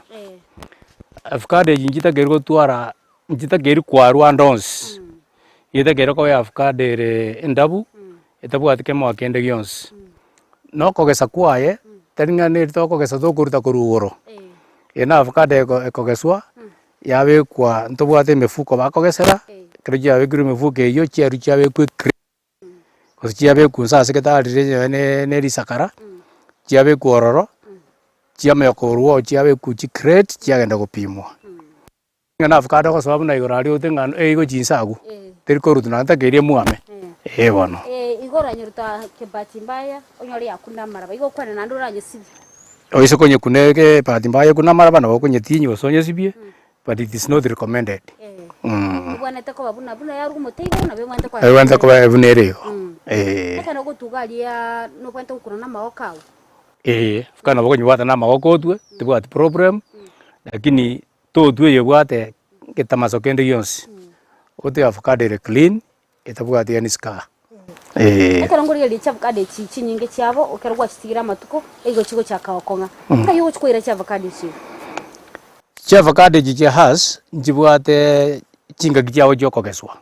Avocado echi nchitakeire gotwara nchitakeire kwarwa ande onsi. Getakeire koba avocado ere endabu, etabwati kemoa kende gionsi. Na okogesa kwaye, tari ng'a neri tokogesa tokoruta korwa igoro, eye na avocado eko ekogeswa, yabekwa ntobwate emefuko bakogesera, ekero chiabekirwe emefuko eywo chiarwa chiabekwa ecrate, gose chiabekwa inse ase getarire nonye ne ne risakara, chiabekwa ororo, chiamanya korwa oo chiabekwa chicrate chiagenda gopimwa. Ng'a na avocado ogosoa buna igoro aria ote ng'a eigo chinsa agwo, teri korutwa naende takeire emwame, eh bono.
Igo oranyeruta kebahati mbaya, onyore yakuna amaraba, igo okwane naende oranyesibie.
Oise konyekuna ege bahati mbaya ekune amaraba nabo okonyetinyia gose onyesibie, but it is not recommended.
Ebwenerete koba buna buna yarwa omote igoro nabo ebwenerete koba
Ebwenerete koba buna ere igo, eh.
Ekero ogotuga aria nobwenerete gokuna na amagoko ao.
Eeh, avocado nabo okonyebwata na amagoko otwe, tebwati problem, lakini Totwe eyebwate getamaso kende gionsi, otwe avocado ere clean etabwati any scar eeh.
Ekero nkorigereria chiavocado echi chinyinge chiabo, ekero gwachitigire amatuko, eigo chigochaka gokong'a. Nkai ogochi koira chiavocado echi iga?
Chiavocado echi chia Hass nchibwate chingaki chiabo chiokogeswa,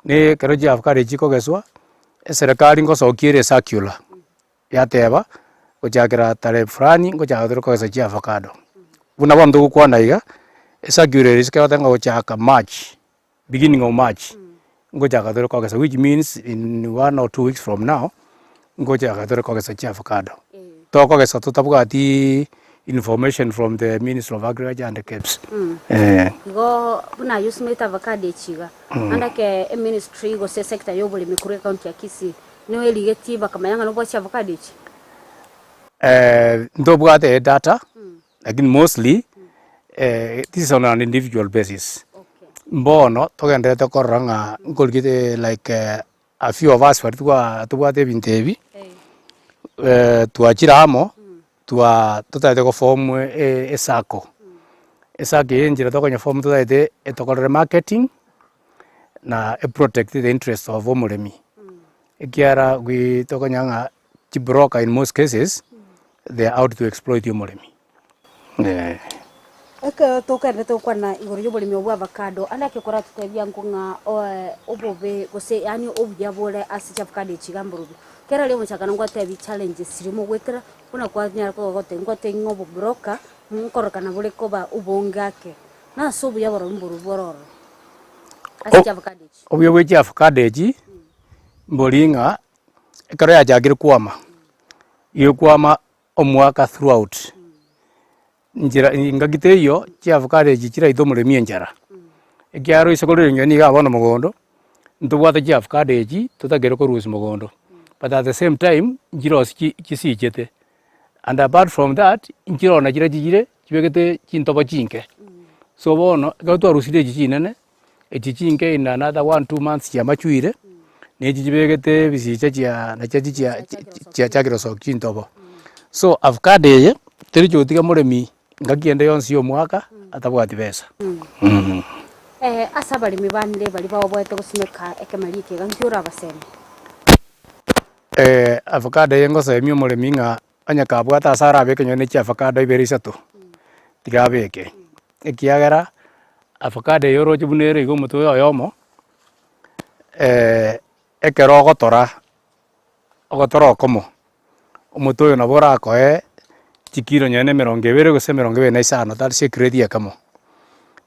na ekero chiavocado echi chikogeswa, eserekari ngosokia ere ecircular. Yateba, Gochakera tarehe fulani ngochaka tore kogesa chiavocado. Buna bono togokwana iga, ecircular ere isiko egoteba ng'a gochaka March, beginning of March, ngochaka tore kogesa which means in one or two weeks from now, ngochaka tore kogesa chiavocado. Tokogesa totabwatiiii information from the ministry of agriculture and KEBS, eh.
Igo buna aye osimegete avocado echi iga, naende eke eministry gose esector ya oboremi korwa ecounty ya Kisii, Noerigetie bakamanya ng'a nobwate chiavocado echi?
Ntobwate edata, lakini mostly this is on an individual basis. Mbono togendererete korora ng'a nkorigete like a few of us baria twa tobwate ebinto ebi, twachire amo, twa totagete go form esacco. Esacco eye enchera tokonya form totagete etokorere marketing. na e protect the interest of omoremi, ekiara gwi tokonyora ng'a chibroker in most cases, they are out to exploit omoremi eh.
Ekero togenderete gokwana igoro y'oboremi obwa avocado, ande ake koratotebia nko ng'a obobe gose yaani obuya bore ase chiavocado echi iga mborobio. Kera riria omochakano ngwatebi challenges chiria mogoetera, buna kwanyara koba gotebia ngwatebia ng'a obobroker nkorokana bore koba obonge ake. Nase obuya borobwo mborobwo bore ororo ase chiavocado echi.
Obuya bwe chiavocado echi, mbori ng'a ekero yachakire kwama, egokwama omwaka throughout, nchera engaki teiyo chiavocado echi chiraite omoremi enchara, ekiagera oise korwa ring'ina nigo bono mogondo, ntobwate chiavocado echi totakeire korusia mogondo, but at the same time nchirosi chi chisichete. And apart from that, nchiroo na chiria chiyire chibegete chintobo chinke. So bono, ekero twarusirie echi chinene, echi chinke in another one two months chiamachuire, na echi chibegete ebisicha chia nachio chia chiachakire gosokia chintobo. So avocado eye, teri gotiga moremi ngaki ende yonsi ya omwaka atabwati besa.
Ase abaremi bande baria baoboete gosimeka ekemeri eke iga, nki orabasemie?
Avocado eye ngosemia omoremi ng'a onye kabwate ase arabeke nonye ne chiavocado ibere isato, tiga abeke, ekiagera avocado eye oroche buna ere iga omotwe oyo oyomo, ekero ogotora, ogotora okomo, omote oyo nabo orakoe chikiro nonye na emerongo ebere gose emerongo ebere na isano tari ase ecrate ekemo.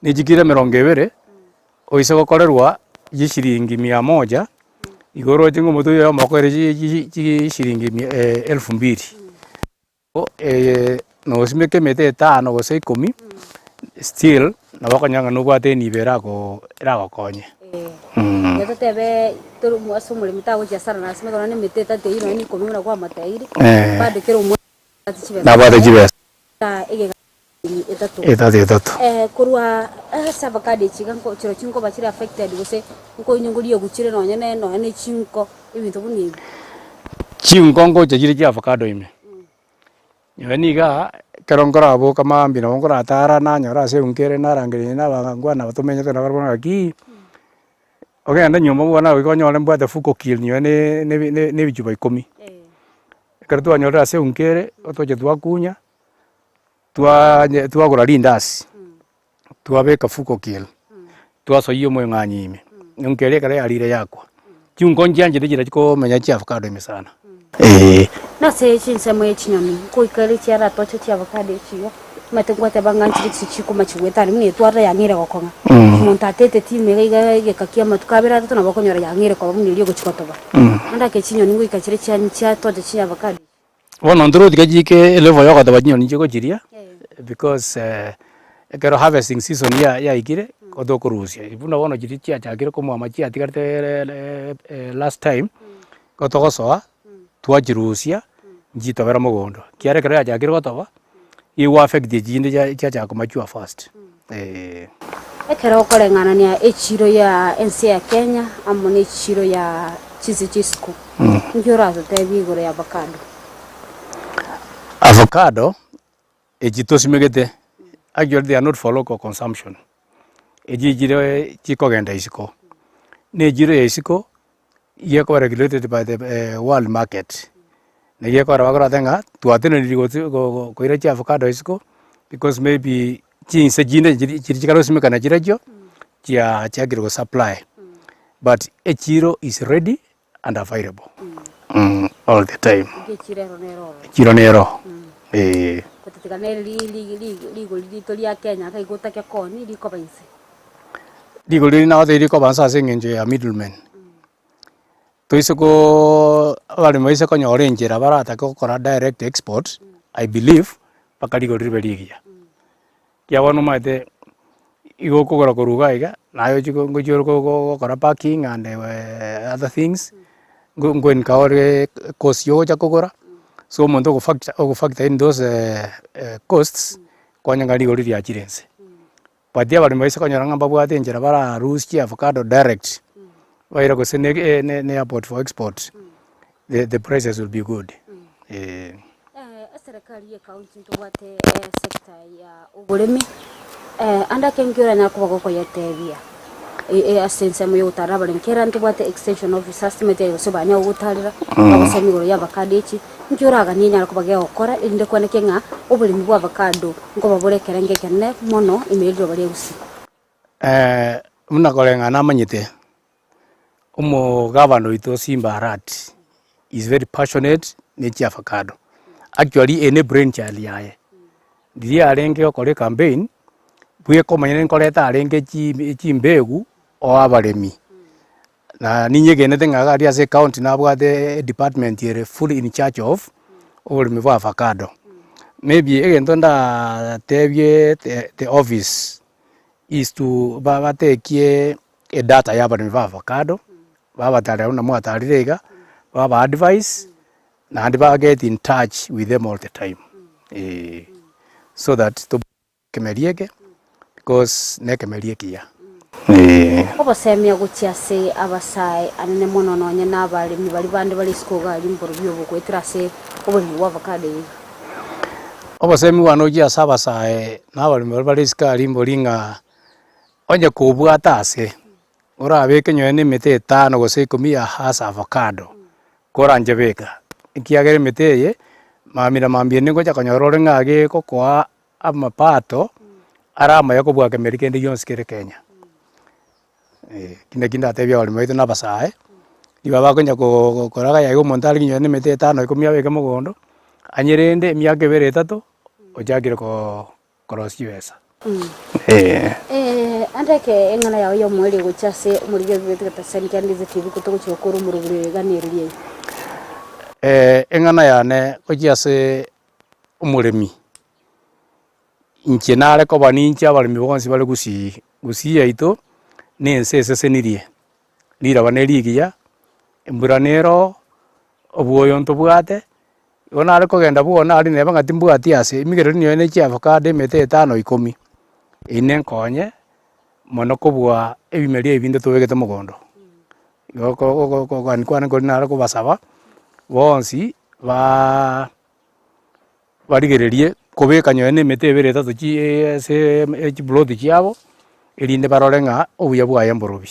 Ne chikiro emerongo ebere, oise gokorerwa chishiringi mia moja, igo oroche ng'a omote oyo oyomo okoire chi- chi- chishiringi mia elfu mbili. Eye nosimeke emete etano gose ikomi, still nabo okonyora ng'a nobwate enibo erako eragokonye.
Tiga totebe tore ase omoremi tagochia asara nasimeke nonya na emete etato eywo nonya na ikomi buna kwamotebirie, bado kera omwaka nabwate chibesa
Nabwate chibesa.
egeka etato.
Etato etato.
Korwa ase avocado echi iga nko chiro chinkoba chire affected gose nkoinyongoria chire nonye ne nonye ne chinko ebinto buna ebi.
Chinko ngocha chire chia avocado ime, nonye niga ekero nkoraboka mambia nabo nkoratara nanyora ase eunko ere narangeria na abangwana aba tomenyete nabarabwo ng'aki, ogende nyomba bwana goika onyore mbwate fuko kill nonye ne ne ne ebichuba ikomi. Ekero twanyorire ase eunko ere, toche twakunya. Twanye twagora rindasi, twabeka fuko kiel, twasoyia omoyong'anyi ime, eunko eria ekero yarire yakwa. Chiunko nchianchete chiria chikomenya chiavocado ime sana, eeh.
Nase chinsemo ye chinyoni, nkoika ere chiaratoche chiavocado echi igo, omanyete ngwateba ng'a nchire chiri chikoma chigwetania buna etwarire yang'eire gokong'a. Omonto ateteti ime iga iga egeka kia amatuko abere atato nabo okonyora yang'eire koba buna eria ogochia gotoba. Naende ake chinyoni ngoika chire chia chiatocha chiavocado echi.
Bono ntorotiga chiike elevel ya ogotoba chinyoni chigochiria, because ekero harvesting season ya yaikire, nigo tokorusia. Buna bono chiria chiachakire komwama chiatigarete last time, nigo togosoa twachirusia, nchitobera mogondo, ekiagera ekero yachakire gotoba, nigo egoaffect echinde chia chiachaka komature fast, eh.
Ekero okoreng'anania echiro ya ense ya Kenya amo ne echiro ya chinse chia isiko, inki oratotebie igoro ya avocado?
Avocado, echi tosimegete, actually they are not for local consumption, echi chire chikogenda isiko, na echiro ya isiko, iga ekoba regulated by the world market, naki ekogera bakorate ng'a twateneniri gose go- go koira chiavocado isiko, because maybe chinse chinde chiri chiri chikare gosimeka nachirechio, chiachakire go supply, but echiro is ready and available all the time.
Inki echiro ero nero ororo?
Echiro nero eh.
Gotatiga nere ri- ri- ri- rigori rito ria Kenya iga igo otake koni rikoba inse.
Rigori riria nagotebirie rikoba inse ase eng'encho ya middlemen. Toise koooo abaremi baise konyora enchera baratake gokora direct export, I believe, mpaka rigori ribe rigiya. Ekiagera bono omanyete, igo okogora korwa iga iga, naye ochie go ngochia ore go gokora parking and other things, ngo ngoenka ore cost ya ogocha kogora, so omonto ogofactor ogofactor in those costs, kwanyora ng'a rigori riachire inse. But abaremi baise konyora ng'a mbabwate enchera bararusie avocado direct, baire gose ne ne ne airport for export, the the prices will be good, eh.
Eserekari ye county ntobwate esector ya oboremi, ande ake nki oranyare koba gokoyetebia ase ensemo ya ogotarera abaremi? Kera ntobwate extension officers timanyeti aye gose banyare gogotarera, bagosomia igoro ya avocado echi, nki oraganie enyare koba gegokora erinde kwaneke ng'a oboremi bwa avocado nkoba bore ekerengo ekenene mono ime ye riroba ria Gusii?
Buna koreng'ana namanyete, omogavana oito Simba Arati is very passionate ne chiavocado, actually eye ne brain child yaye, riria arenge gokora ecampaign, bweka omonyene nkoreta arenge chi chimbegu oa abaremi, na ninyegenete ng'a iga aria ase ecounty nabwate edepartment ere fully in charge of oboremi bwa avocado. Maybe egento ndatebie the the office is to ba batekie edata ya abaremi ba avocado, babatarera buna mwatarire iga, baba advise, naende ba get in touch with them all the time eh, so that to ekemeria eke because na ekemeria ekiya eh.
Obosemia gochia ase abasae anene mono nonye na abaremi baria bande bare isiko iga aria mborobio obo goetera ase oboremi bwa avocado eye iga.
Obosemi bwane gochia ase abasae na abaremi baria bare isiko aria mbori ng'a Onye kobwate aase, orabeke nonye na emete etano gose ikomi ya hasa avocado, koranche beka, ekiagera emete eye, mambia na mambia ende ngocha konyora ore ng'a gegokoa amapato are amaya kobua kemeri kende gionsi kere Kenya. Ekio nakio ndatebie abaremi baito na abasae, nigo bakonya ko koraga yaye omonto arenge nonye na emete etano ikomi abeke mogondo, anyerende emiaka ebere etato, ochakire koo korosia chibesa. Ee.
Ande eke eng'ana yao y'omoerio gochia ase omoriri oibwete getasani kia Ndizi TV kotogochia gokora omorobori oyo iga nereria eye.
Eng'ana yane gochia ase omoremi, inche nare koba ninche abaremi bonsi bare gusii, gusii yaito na ense esesenirie, riraba ne rigiya, embura nere oo, obwoyo ntobwate. Igo nare kogenda bwone aria neba ng'a timbwati ase, emigereri nigo ne chiavocado emete etano ikomi, eyio nenkonye mono kobua ebimeri ebi binde tobegete mogondo. Igo ko- ko- ko kogani kwane nkori nare kobasaba, bonsi baaaa barigererie kobeka nonye na emete ebere etato chiiii ase echiploti chiabo. Erinde barore ng'a obuya bwaye mborobi.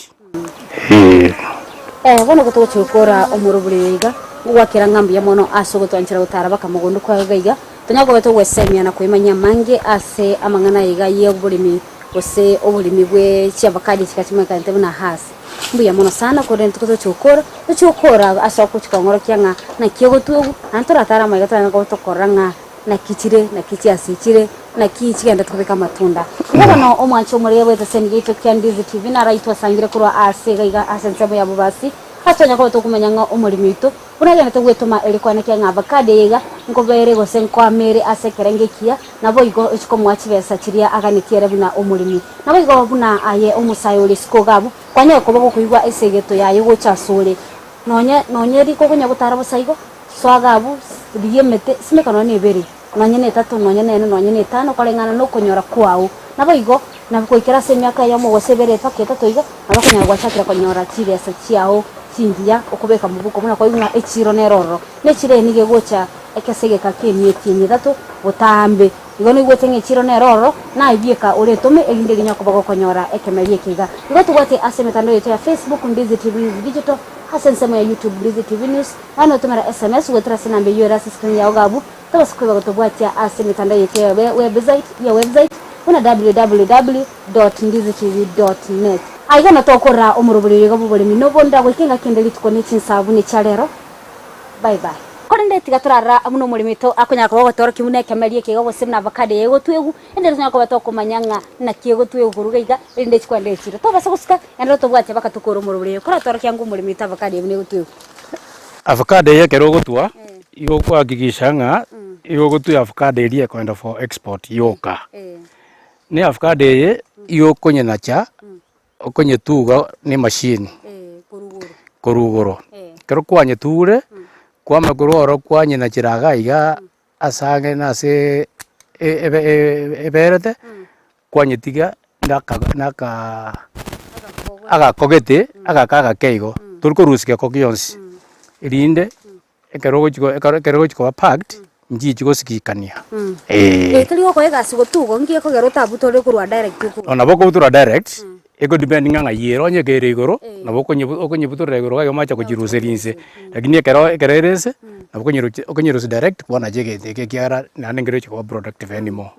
Eh, bono gotogochia gokora omorobori oyo iga, ngwakera ng'a mbuya mono ase ogotwanchera gotara baka mogondo kwaye iga iga, tonya koba togwesemia na koimanyia amange ase amang'ana aya iga y'oboremi gose oboremi bwe chiavocado chika chimoekanete buna hass. Mbuya mono sana korende ntuko tochi gokora, tochi gokora ase ogochi kong'orokia ng'a naki ogotwegwa, naende toratare amaiga toranyare koba tokorora ng'a naki chire, naki chiasichire, naki chigenderete kobeka amatunda. Igo bono omwancho omorege bw'eteseni yaito kia Ndizi TV naro aitwe asangire korwa aase iga iga ase ensemo ya Bobasi, ase tonyare koba tokomanya ng'a omoremi oito buna agenderete gwetoma erio koenekia ng'a avocado eye iga nkoba ere gose nkoama ere ase ekerengo ekiya, naboigo ochia komoa chibesa chiria aganetie ere buna omoremi. Naboigo buna aye omosae ore isiko iga abwo, kwanyare koba gokoigwa esegeto yaye gocha asore. Nonye nonye riko okonya gotara bosa igo, soa iga abwo, rigia emete, simeka nonye nebere, nonye netato, nonye nene, nonye netano, koreng'ana nokonyora kwao. Naboigo, nabo goikera ase emiaka eyemo gose ebere mpaka etato iga, nabo okonyara gwachakire konyora chibesa chiao chingiya okobeka mobuko buna kwaigwa ng'a echiro nere ororo. Na echiro eye nigo egocha ekese egeka ki'emieti eye etato botambe. Igo noigwete ng'a echiro nere ororo, naye bieka oretome, erinde rinya koba gokonyora ekemeri eke iga. Igo tobwate ase emetandao yaito ya Facebook, Ndizi TV News Digital, ase ensemo ya YouTube, Ndizi TV News, naende notomera SMS goetera ase enamba eyio ere ase screen yao iga abwo, tobasa koiba gotobwatia ase emetandao yaito ya website ya website buna www dot ndizitv dot net. Aiga natokorora omoroberio iga bw'oboremi nobonda goika engaki ende rituko ne chinsabu buna echia rero. Bye bye. Korende tiga torarora buna omoremi oito akonyara koba ogotorokia buna ekemeri eke iga gose buna avocado eye egotwegwa, ende tonyare koba tokomanya ng'a naki egotwegwa korwa iga iga, erinde chikwenda echire. Tobasa gosuka, ende tobwatia mpaka tokore omorobori oyo. Koratorokia ng'a omoremi oito avocado eye buna egotwegwa.
Avocado eye ekero ogotwa, igo okohakikisha ng'a igo ogotwa avocado eria ekoenda for export yoka. Ne avocado eye, igo okonyenacha. Okonyetuga ne emachine korwa igoro, ekero kwanyeture, kwamanya korwa ororo kwanyenachera iga iga ase ang'e na ase ebe eberete, kwanyetiga naka naka agakogete agaka agake igo, tori korusia geko gionsi, erinde. Ekero ogochi ko ekero ekero ogochi koba packed, nchichi gosigikania, eeh.
Eh, tari gokoa egasi gotugo, nki ekogera otabutore korwa direct okwo?
Oh nabo okobutora direct, eko depend ng'a ng'ai ere onye kere igoro, nabo okonyebu okonyebutorera igoro iga omache kochiruseria inse, lakini ekero ekero ere inse, nabo okonyerusia okonyerusia direct kwanacha egento ekio ekiagera naende nkerochi koba productive anymore,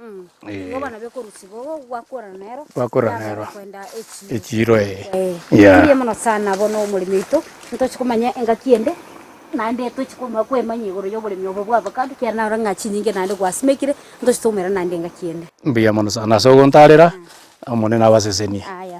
eeh.
Igo bono nabo ekorusiwa igo gwakorana nero,
Gwakorana nero.
kwenda echiro.
Echiro eh,
Eh,
yeah.
mbuya mono sana bono omoremi oito, ntochi komanya engaki ende. Naende tochi kwemanyia igoro y'oboremi obo bwa avocado, ekiagera narora ng'a chinyinge naende gwasimekire, ntochi toumera naende engaki ende.
Mbuya mono sana ase ogontarera, Omonene abasesenie.
Aya.